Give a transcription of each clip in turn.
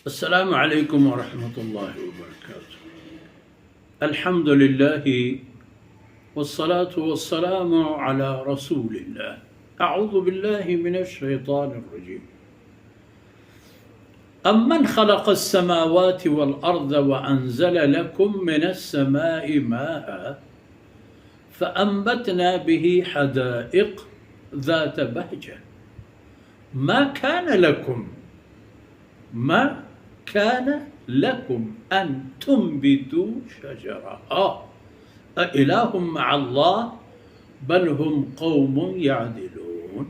السلام عليكم ورحمة الله وبركاته. الحمد لله والصلاة والسلام على رسول الله. أعوذ بالله من الشيطان الرجيم. أمن خلق السماوات والأرض وأنزل لكم من السماء ماء فأنبتنا به حدائق ذات بهجة ما كان لكم، ما كان لكم أن تنبتوا شجرها أإله مع الله بل هم قوم يعدلون.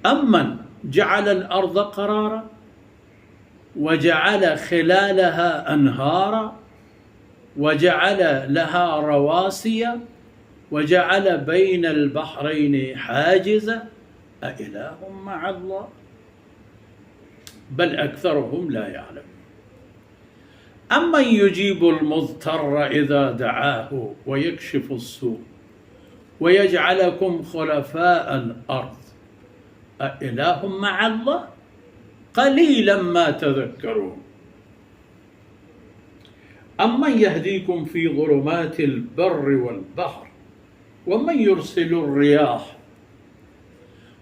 أمن جعل الأرض قرارا وجعل خلالها أنهارا وجعل لها رواسي وجعل بين البحرين حاجزا أإله مع الله بل أكثرهم لا يعلمون. أمن يجيب المضطر إذا دعاه ويكشف السوء ويجعلكم خلفاء الأرض أإله مع الله قليلا ما تذكرون. أمن يهديكم في ظلمات البر والبحر ومن يرسل الرياح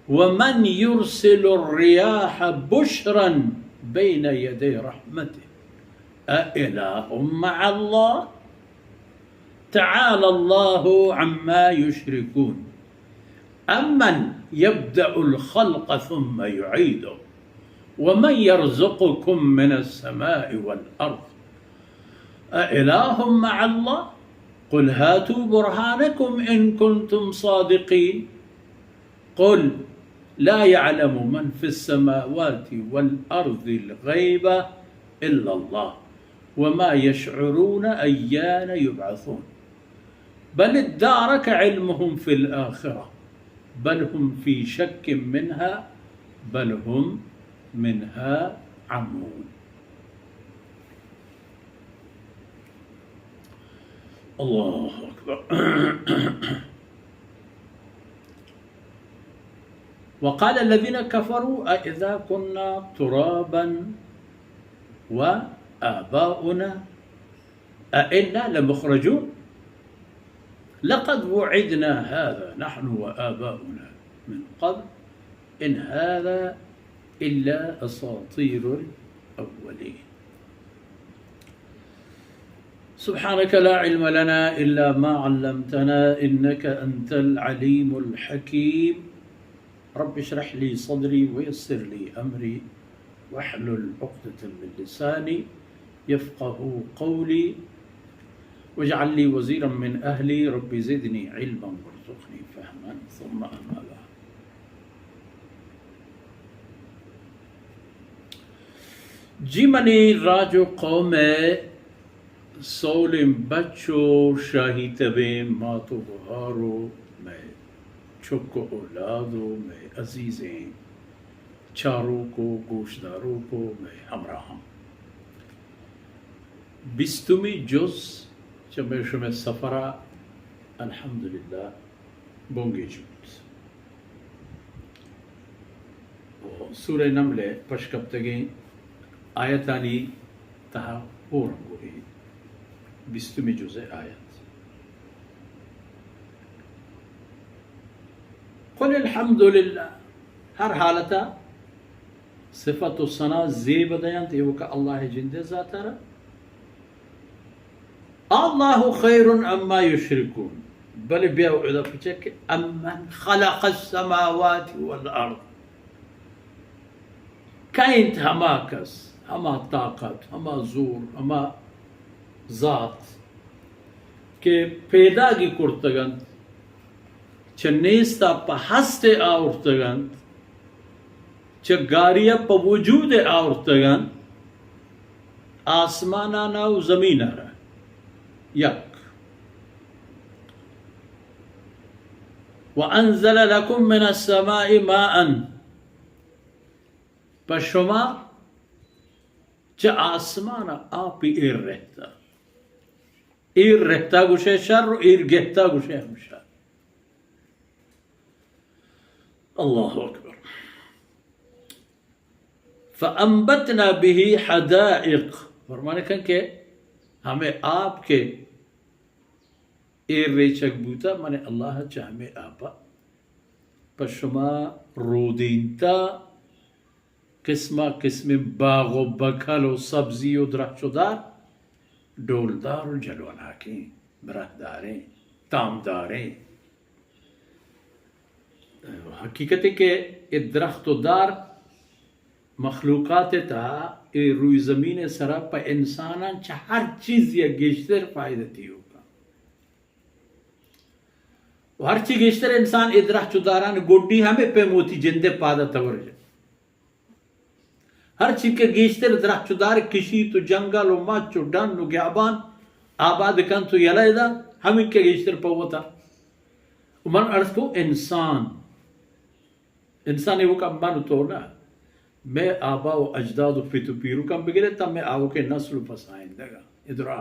ومن يرسل الرياح بشرا بين يدي رحمته أإله مع الله تعالى الله عما يشركون. أمن يبدأ الخلق ثم يعيده ومن يرزقكم من السماء والأرض أإله مع الله قل هاتوا برهانكم إن كنتم صادقين. قل لا يعلم من في السماوات والأرض الغيب إلا الله وما يشعرون أيان يبعثون. بل ادارك علمهم في الآخرة بل هم في شك منها بل هم منها عمون. الله أكبر. وقال الذين كفروا أإذا كنا ترابا وآباؤنا أإنا لمخرجون. لقد وعدنا هذا نحن وآباؤنا من قبل إن هذا إلا أساطير الأولين. سبحانك لا علم لنا إلا ما علمتنا إنك أنت العليم الحكيم. رب اشرح لي صدري ويسر لي أمري واحلل عقدة من لساني يفقهوا قولي واجعل لي وزيرا من أهلي رب زدني علما وارزقني فهما ثم أما بعد. جی منی راج و قوم ء سولیں بچ و شاہی تبیں مات و گہار و مئے چک و اولاد و مئے عزیزیں چاروک و گوشداروک و مئے ہمراہاں، بیستمی جز چہ مئے شمئے سفر ء الحمدللہ بنگیج بوت۔ و سورہ نمل ء پشکپتگیں آیتانی تہا ہور انگوری بیستمی جزء آیت۔ قل الحمدللہ، ہر حالتا صفت و ثنا زیب دینت، ایوکا اللہ جندے ذاتارا۔ اللہ خیر عما یشرکون، بلے بیا ادا پچے کہ امن خلق السماوات والارض، کئے انت ہما کس، ہما طاقت، ہما زور، ہما ذات کہ پیداگی کرتگ انت، چہ نیستا پہ ہست آورتگ انت، چہ گاری ء پہ وجود ء آورتگ انت، آسمانانا و زمینانا یک۔ وانزل لکم من السماء ماء، پہ شما چہ آسمان ء آپی ایر رہتا۔ ایر رہتا گوشے شر و ایر گہتا گوشے ہم شر۔ اللہ اکبر۔ فانبتنا به حدائق، فرمان کن کہ ہمے آپ کہ ایر ریچگ بوتا، من اللہ چہ ہمے آپا پہ شما رودینتا قسما قسم باغ و بکل و سبزی و درخت و دار، ڈولدار و جلوناکیں، برہداریں، تامداریں۔ حقیقت ہے کہ اے درخت و دار مخلوقات تہا اے روی زمین سرا پہ انساناں چہ ہر چیز یا گیشتر فائدہ تیوکا۔ و ہرچی گیشتر انسان اے درخت و داران گڈی ہمے پیم وتی جندے پادا تور جن۔ ہرچی کہ گیشتر درخت و دار کشیت و جنگل و مچ و ڈن و گیابان آباد کنت و یلہ دا، ہمیں کہ گیشتر پہ وتا۔ و من عرض کو انسان، انسان ایوکا من و تو نہ، مئے آبا و اجداد و پت و پیرکاں بگرے تا مئے آوکیں نسل و پسائندگاں ادرا۔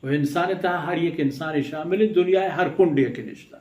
و انسان تہا ہر یک انسانے شامل انت، دنیا ہر کنڈے کہ نشتہ۔